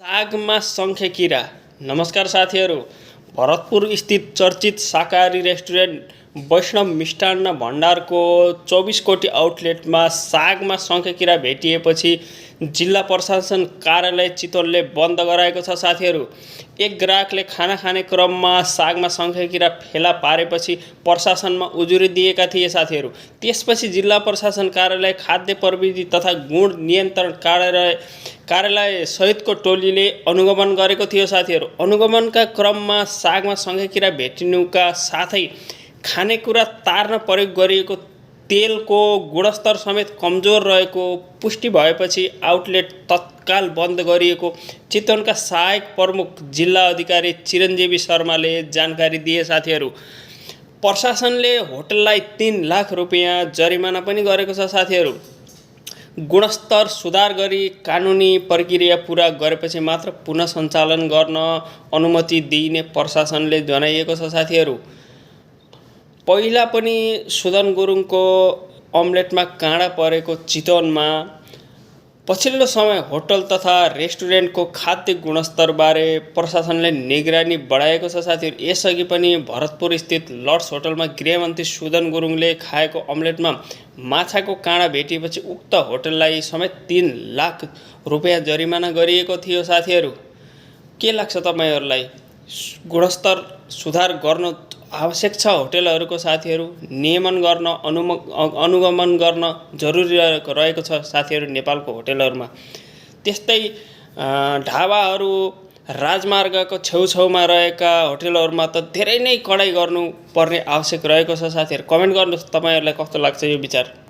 सागमा सङ्खे किरा। नमस्कार साथीहरू, भरतपुर स्थित चर्चित शाकाहारी रेस्टुरेन्ट वैष्णव मिष्टान्न भण्डारको 24 कोटी आउटलेटमा सागमा सङ्खे किरा भेटिएपछि जिल्ला प्रशासन कार्यालय चितवनले बन्द गराएको छ। साथीहरू, एक ग्राहकले खाना खाने क्रममा सागमा सङ्खे किरा फेला पारेपछि प्रशासनमा उजुरी दिएका थिए। साथीहरू, त्यसपछि जिल्ला प्रशासन कार्यालय, खाद्य प्रविधि तथा गुण नियन्त्रण कार्यालय सहितको टोलीले अनुगमन गरेको थियो। साथीहरू, अनुगमनका क्रममा सागमा सङ्खे किरा भेटिनुका साथै खानेकुरा तार्न प्रयोग गरिएको तेलको गुणस्तर समेत कमजोर रहेको पुष्टि भएपछि आउटलेट तत्काल बन्द गरिएको चितवनका सहायक प्रमुख जिल्ला अधिकारी चिरञ्जीवी शर्माले जानकारी दिए। साथीहरू, प्रशासनले होटललाई 3 लाख रुपियाँ जरिमाना पनि गरेको छ। साथीहरू, गुणस्तर सुधार गरी कानुनी प्रक्रिया पुरा गरेपछि मात्र पुनः सञ्चालन गर्न अनुमति दिइने प्रशासनले जनाइएको छ। साथीहरू, पहिला पनि सुदन गुरुङको अम्लेटमा काँडा परेको चितवनमा पछिल्लो समय होटल तथा रेस्टुरेन्टको खाद्य गुणस्तरबारे प्रशासनले निगरानी बढाएको छ। साथीहरू, यसअघि पनि भरतपुर स्थित लर्ड्स होटलमा गृहमन्त्री सुदन गुरुङले खाएको अम्लेटमा माछाको काँडा भेटिएपछि उक्त होटललाई समेत 3 लाख रुपियाँ जरिमाना गरिएको थियो। साथीहरू, के लाग्छ तपाईँहरूलाई? गुणस्तर सुधार गर्नु आवश्यक छ होटलहरूको। साथीहरू, नियमन गर्न अनुगमन गर्न जरुरी रहेको छ। साथीहरू, नेपालको होटलहरूमा त्यस्तै ढाबाहरू, राजमार्गको छेउछाउमा रहेका होटलहरूमा त धेरै नै कडाइ गर्नुपर्ने आवश्यक रहेको छ। साथीहरू, कमेन्ट गर्नुहोस्, तपाईँहरूलाई कस्तो लाग्छ यो विचार।